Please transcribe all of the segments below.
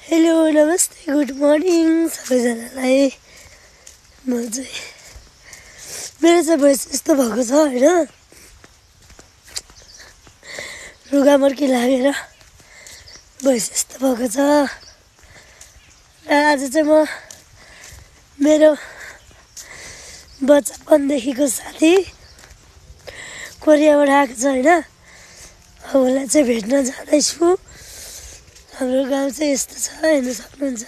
Hello नमस्ते good morning सबैजनालाई। म चाहिँ मेरो चाहिँ भोइस यस्तो भएको छ होइन, रुगामर्की लागेर भोइस यस्तो भएको छ। र आज चाहिँ म मेरो बचपनदेखिको साथी कोरियाबाट आएको छ होइन, उसलाई चाहिँ भेट्न जाँदैछु। हाम्रो गाउँ चाहिँ यस्तो छ, हेर्नु सक्नुहुन्छ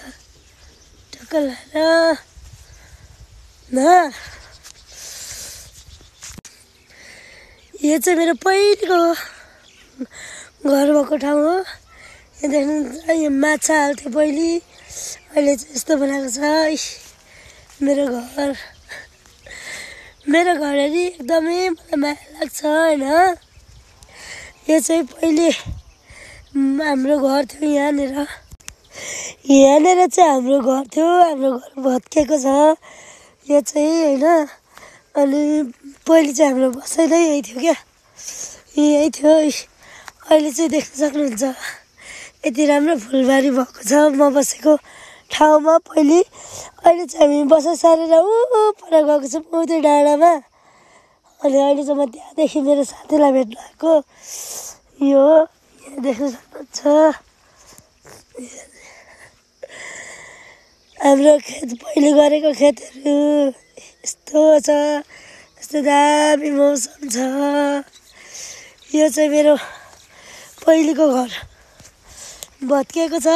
टक्क लगाएर न। यो चाहिँ मेरो पहिलेको घर भएको ठाउँ हो। यहाँ देख्नुहुन्छ, यो माछा हाल्थ्यो पहिले, अहिले चाहिँ यस्तो बनाएको छ मेरो घर। मेरो घर हेरी एकदमै मलाई माया लाग्छ होइन। यो चाहिँ पहिले हाम्रो घर थियो यहाँनिर चाहिँ हाम्रो घर थियो। हाम्रो घर भत्केको छ यो चाहिँ होइन। अनि पहिले चाहिँ हाम्रो बसाइ नै यही थियो क्या, यही थियो। अहिले चाहिँ देख्न सक्नुहुन्छ यति राम्रो फुलबारी भएको छ म बसेको ठाउँमा पहिले। अहिले चाहिँ हामी बसाइ सारेर पर गएको छौँ त्यो डाँडामा। अनि अहिले चाहिँ म त्यहाँदेखि मेरो साथीलाई भेट्न आएको। यो देख्न सक्नुहुन्छ हाम्रो खेत, पहिले गरेको खेतहरू यस्तो छ, यस्तो दामी मौसम छ। यो चाहिँ मेरो पहिलेको घर भत्किएको छ।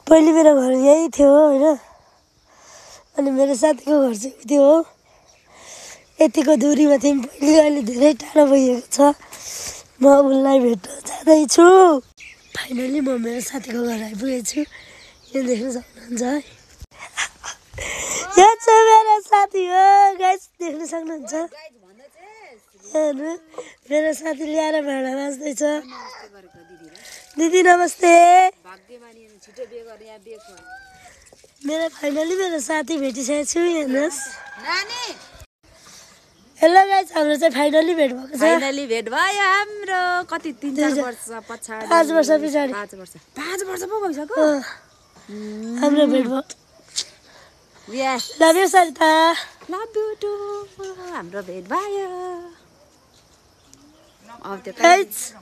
पहिले मेरो घर यही थियो होइन, अनि मेरो साथीको घर चाहिँ त्यो हो। यतिको दूरीमा थियौँ पहिले, अहिले धेरै टाढो भइएको छ। म उसलाई भेट्न जाँदैछु। फाइनली म मेरो साथीको घर आइपुगेछु। यो देख्न सक्नुहुन्छ है, यो चाहिँ मेरो साथी हो गाइस, देख्न सक्नुहुन्छ। हेर्नु मेरो साथी ल्याएर भाँडा माझ्दैछ। दिदी नमस्ते। मेरो फाइनली मेरो साथी भेटिसकेको छु, हेर्नुहोस्। हेलो गाइस, हाम्रो चाहिँ फाइनली भेट भएको छ। फाइनली भेट भयो हाम्रो। कति 3-4 वर्ष पछाडि, 5 वर्ष पछाडि। 5 वर्ष पो भइसक्यो हाम्रो भेट भयो। Love you Sarita, love you too. हाम्रो भेट भयो। अब त्यो गाइस